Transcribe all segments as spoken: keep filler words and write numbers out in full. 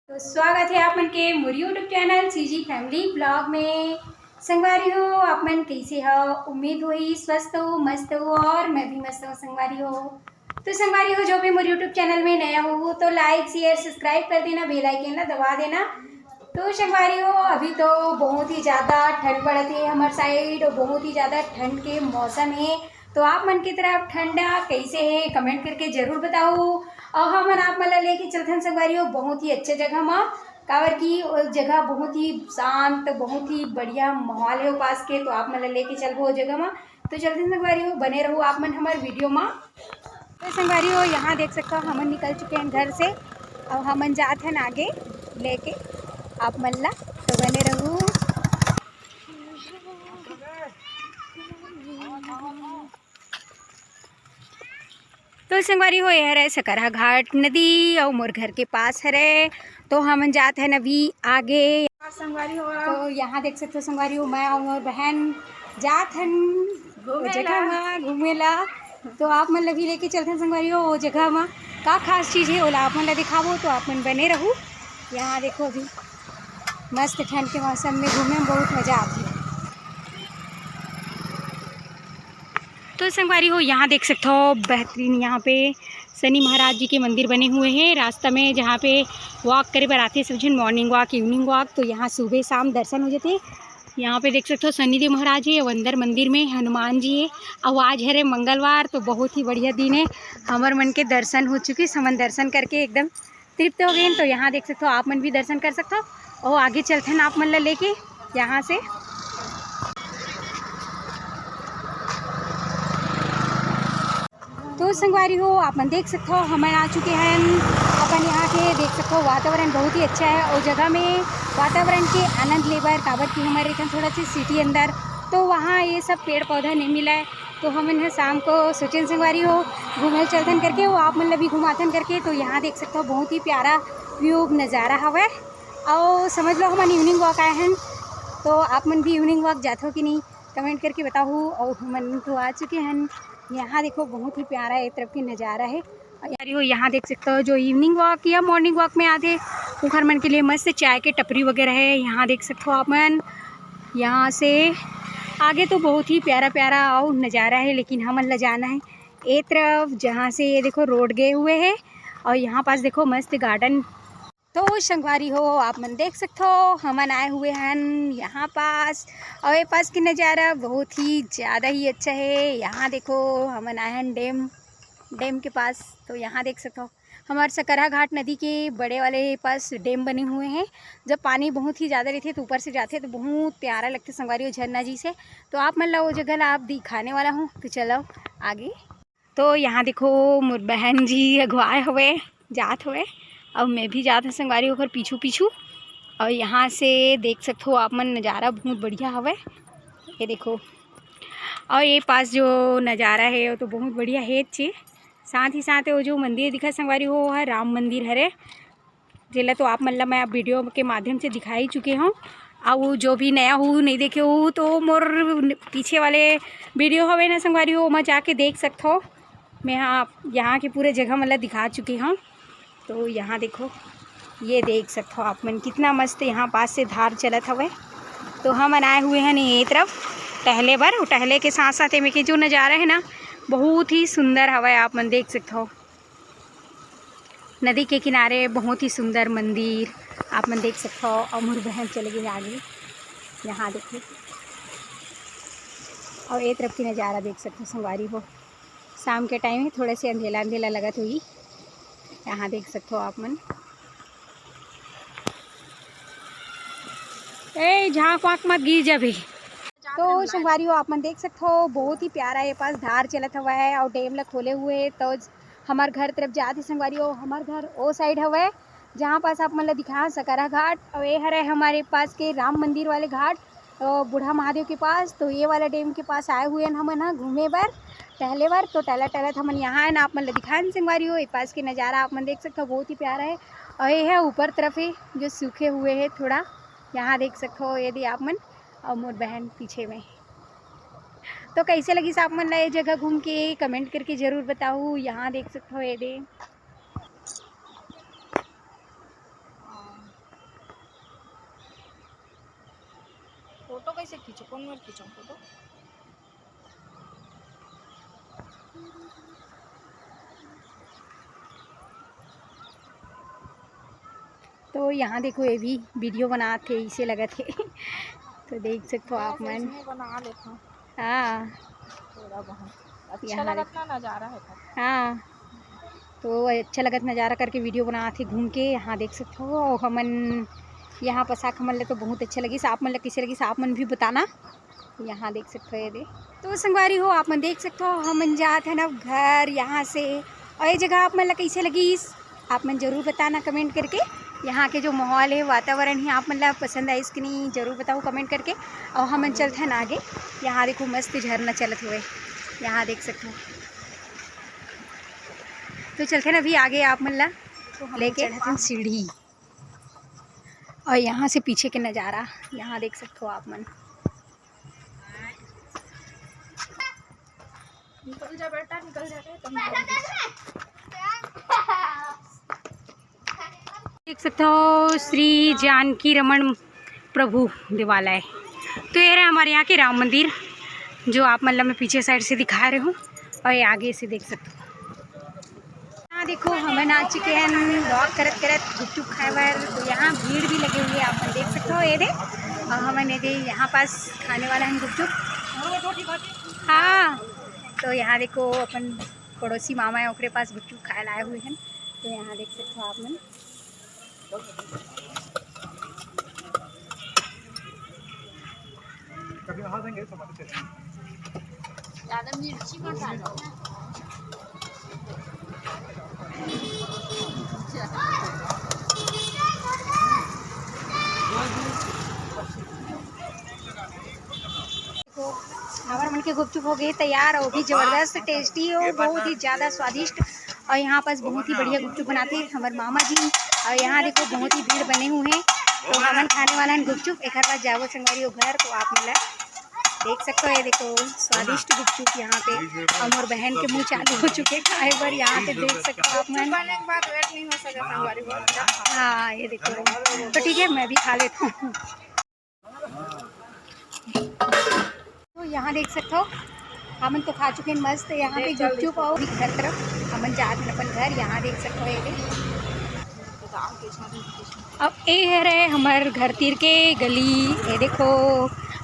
तो स्वागत है आप मन के मोर YouTube channel CG family blog में। संगवारी हो, आप मन कैसे हो? उम्मीद होही स्वस्थ हो, मस्त हो और मैं भी मस्त हूँ संगवारी हो। तो संगवारी हो, जो भी मोर YouTube चैनल में नया हो तो लाइक, शेयर, सब्सक्राइब कर देना, बेल आइकन ला दबा देना। तो संगवारी हो, अभी तो बहुत ही ज़्यादा ठंड पड़त है हमार साइड और बहुत ही ज़्यादा ठंड के मौसम है। तो आप मन की तरफ ठंडा कैसे है, कमेंट करके जरूर बताओ। और हमन आप मन ला लेके चलथन संगवारी हो बहुत ही अच्छे जगह मा, काबर कि वो जगह बहुत ही शांत, बहुत ही बढ़िया माहौल है वो पास के। तो आप मन ला लेके चलबो वो जगह मा। तो चलथन संगवारी हो, बने रहू आप मन हमर वीडियो मा। तो संगवारी हो, यहाँ देख सकथो हमन निकल चुके हैं घर से। अब हमन जात हन आगे लेके आप मन ला, तो बने रहू। तो संगवारी हो, ये हरे सकरहा घाट नदी और मोर घर के पास हरे। तो हमन जात हन अभी आगे। संगवारी हो, तो यहाँ देख सकते हो संगवारी हो, मैं और मोर बहन जात हन घूमे जगह ला। मा घूमे ला। तो आप मन ला भी लेके चलथन संगवारी हो, वो जगह मा का खास चीज़ है ओला आप मन ला दिखाबो। तो आप मन बने रहू। यहाँ देखो अभी मस्त ठंड के मौसम में घूमे में बहुत मज़ा आती है। तो संगवारी हो, यहाँ देख सकते हो बेहतरीन, यहाँ पे शनि महाराज जी के मंदिर बने हुए हैं रास्ता में, जहाँ पे वॉक करे बर आते सब झन, मॉर्निंग वॉक, इवनिंग वॉक। तो यहाँ सुबह शाम दर्शन हो जाते हैं। यहाँ पे देख सकते हो शनिदेव महाराज है, वो अंदर मंदिर में हनुमान जी है। और आज हरे मंगलवार, तो बहुत ही बढ़िया दिन है। हमर मन के दर्शन हो चुके, हमन दर्शन करके एकदम तृप्त हो गए। तो यहाँ देख सकते हो, आप मन भी दर्शन कर सकते हो। और आगे चलते हैं आप मन ला लेके यहाँ से। तो संगवारी हो, आप मन देख सकते हो, हमन आ चुके हैं अपन यहाँ के। देख सकते हो, वातावरण बहुत ही अच्छा है और जगह में वातावरण के आनंद ले बर, काबर कि हमर इतना थोड़ा सा सिटी अंदर, तो वहाँ ये सब पेड़ पौधा नहीं मिला है। तो हमन ह शाम को सोचेन संगवारी हो, घूमे चलथन करके, वो आप मन ला भी घुमाथन करके। तो यहाँ देख सकते हो, बहुत ही प्यारा व्यू नज़ारा हवय। और समझ लो, हमन इवनिंग वॉक आए हैं, तो आप मन भी इवनिंग वॉक जाथो कि नहीं, कमेंट करके बताओ। और हमन तो आ चुके हैं। यहाँ देखो, बहुत ही प्यारा एक तरफ के नज़ारा है। और यारी हो, यहाँ देख सकते हो, जो इवनिंग वॉक या मॉर्निंग वॉक में आते, उखर मन के लिए मस्त चाय के टपरी वगैरह है। यहाँ देख सकते हो आप मन, यहाँ से आगे तो बहुत ही प्यारा प्यारा और नज़ारा है, लेकिन हमन ला जाना है ए तरफ, जहाँ से ये देखो रोड गए हुए है। और यहाँ पास देखो मस्त गार्डन। तो संगवारी हो, आप मन देख सकथो, हमन आए हुए हन यहाँ पास, और ये पास के नज़ारा बहुत ही ज़्यादा ही अच्छा है। यहाँ देखो, हमन आए हन डैम, डैम के पास। तो यहाँ देख सकथो, हमार सकरहा घाट नदी के बड़े वाले पास डैम बने हुए हैं। जब पानी बहुत ही ज़्यादा रहते तो ऊपर से जाते तो बहुत प्यारा लगते संगवारी हो, झरना जैसे। तो आप मन ला वो जगह ला आप दिखाने वाला हूँ। तो चलो आगे। तो यहाँ देखो, मोर बहन जी अगुवाए हवे, जात हवे, और मैं भी जात हूँ संगवारी ओकर पीछू पीछू। और यहाँ से देख सकथो आप मन, नज़ारा बहुत बढ़िया हवे। ये देखो, और ये पास जो नज़ारा है वो तो बहुत बढ़िया है चे। साथ ही साथ वो जो मंदिर दिखा संगवारी, वो है राम मंदिर हरे, जेला तो आप मन ला मैं अब वीडियो के माध्यम से दिखा ही चुके हूँ। और जो भी नया हो, नहीं देखे हो, तो मोर पीछे वाले वीडियो हवे ना संगवारी हो, ओमा जाके देख सकथो। मैं हाँ, यहाँ के पूरे जगह मन ला दिखा चुके हूँ। तो यहाँ देखो, ये देख सकथो आप मन, कितना मस्त यहाँ पास से धार चलत हवे। तो हमन आए हुए हैं ये तरफ टहले बर। टहले के साथ साथ एमे के जो नज़ारा है ना, बहुत ही सुंदर हवे, आप मन देख सकथो। नदी के किनारे बहुत ही सुंदर मंदिर आप मन देख सकथो। और मोर बहन चले गई आगे। यहाँ देखो, और ए तरफ की नज़ारा देख सकथो संगवारी हो। शाम के टाइम है, थोड़ा से अंधेला अंधेला लगत होही। यहाँ देख सकथो आप मन। ए, झांक वांक मत गिर जाबे। तो संगवारी हो, आप मन देख सकथो, बहुत ही प्यारा ये पास धार चलत हवय और डैम ला खोले हुए हे। तो हमार घर तरफ जात हे संगवारी हो, हमार घर ओ साइड हवय, जहाँ पास आप मन ला दिखा सकरा घाट, और ये हरे हमारे पास के राम मंदिर वाले घाट, अ, बूढ़ा महादेव के पास। तो ये वाला डैम के पास आए हुए हैं हमन ह घूमे बर, टहले बर। तो टहलत टहलत हमन यहाँ आए ना, आप मन ला दिखाएन संगवारी हो, ये पास के नज़ारा आप मन देख सकथो, बहुत ही प्यारा है। और ये है ऊपर तरफ ही जो सूखे हुए है थोड़ा, यहाँ देख सकथो यदि आप मन, और मोर बहन पीछे में। तो कैसे लगिस आप मन ला ये जगह घूम के, कमेंट करके जरूर बताओ। यहाँ देख सकथो ये दे, कैसे खींचो, कौन मेर खींचो फोटो? तो यहाँ देखो, ये भी वीडियो बनात हे, इसे लगत हे। तो देख सकते हो आप मन। इसमें बना लेता हूँ। हाँ। थोड़ा बहुत। अच्छा यहाँ लगत देख- ना नज़ारा है तो। हाँ, तो अच्छा लगत नज़ारा करके वीडियो बनात हे घूम के। यहाँ देख सकते हो, हमन यहाँ पसाक हमन ले तो बहुत अच्छा लगिस। आप मन ले कैसे लगिस, आप मन भी बताना। यहाँ देख सकते हो, ये दे। तो संगवारी हो, आप मन देख सकते हो, हमन जात हन अब घर यहाँ से। और ये जगह आप मन ला कैसे लगिस, आप मन जरूर बताना कमेंट करके। यहाँ के जो माहौल है, वातावरण है, आप मन ला पसंद आइस कि नहीं, जरूर बताओ कमेंट करके। और हमन चलत हन आगे। यहाँ देखो, मस्त झरना चलत हुए, यहाँ देख सकते हो। तो चलत हन अभी आगे आप मन ला लेके। सीढ़ी और यहाँ से पीछे के नज़ारा यहाँ देख सकते हो आप मन। निकल जा बेटा, निकल जा रे, तुम। देख सकते हो श्री जानकी रमन प्रभु देवालय। तो ये रहे हमारे यहाँ के राम मंदिर, जो आप मन ला मैं पीछे साइड से दिखा रहे हूँ, और ये आगे से देख सकते हो। यहाँ देखो, हमन आ चुके हैं वॉक करत करत गुपचुप खाए बर। तो यहाँ भीड़ भी लगे हुए हैं, आप मन देख सकते हो। ये दे, और हमन ये दे यहाँ पास खाने वाला है गुपचुप। हाँ, तो यहाँ देखो, अपन पड़ोसी मामा है, ओकरे पास गुपचुप खाए ला आए हुए हैं। तो यहाँ देख सकते हो आप मन। ज़्यादा मिर्ची मत डालो ना। देखो, हमर मन के गुपचुप हो गए तैयार, वो भी जबरदस्त टेस्टी हो, बहुत ही ज़्यादा स्वादिष्ट। और यहाँ पास बहुत ही बढ़िया गुपचुप बनाते हैं हमारे मामा जी। और यहाँ देखो, बहुत ही भीड़ बने हुए हैं, तो हमन खाने वाला है गुपचुप। एक बार जाओ संगवारी हो घर, तो आप मन ला देख सकते हो। ये देखो, स्वादिष्ट गुपचुप यहाँ पे, और मोर बहन के मुँह चालू हो चुके खाए बर। यहाँ पे देख सकते हो आप मन। हाँ, ये देखो, तो ठीक है, मैं भी खा लेता हूँ। तो यहाँ देख सकते हो, हमन तो खा चुके हैं मस्त यहाँ पे गुपचुप। और घर तरफ हमन जात हैं अपन घर। यहाँ देख सकते हो, ये दे। अब ये रहे हमर घर तीर के गली, ये देखो।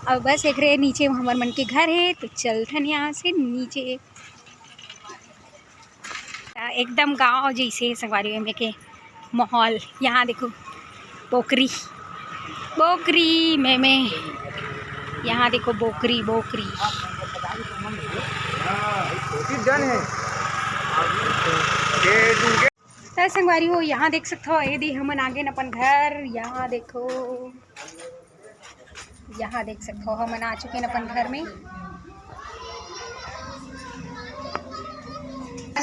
अब बस एक रहे नीचे हमर मन के घर है, तो चलथन यहाँ से नीचे। एकदम गांव जैसे संगवारी में के माहौल। यहाँ देखो, बोकरी, बोकरी में, में यहाँ देखो, बोकरी, बोकरी। तो संगवारी हो, यहाँ देख सकते हो, ये दे हमन आगे न अपन घर। यहाँ देखो, यहाँ देख सकते हो, हमन आ चुके हैं अपन घर में।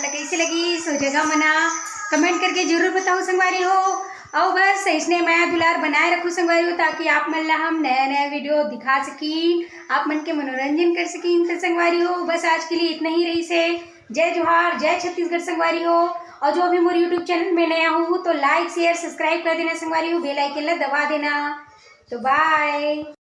कैसे लगी सो जगह मना, कमेंट करके जरूर बताओ संगवारी हो। और बस इसने मया दुलार बनाए रखो संगवारी हो, ताकि आप मन ला हम नया नया वीडियो दिखा सकी, आप मन के मनोरंजन कर सकी। तो संगवारी हो, बस आज के लिए इतना ही रहिसे। जय जोहार, जय छत्तीसगढ़ संगवारी हो। और जो भी मोर YouTube चैनल में नया हो, तो लाइक, शेयर, सब्सक्राइब कर देना संगवारी हो, बेल आइकन ला दबा देना। तो बाय।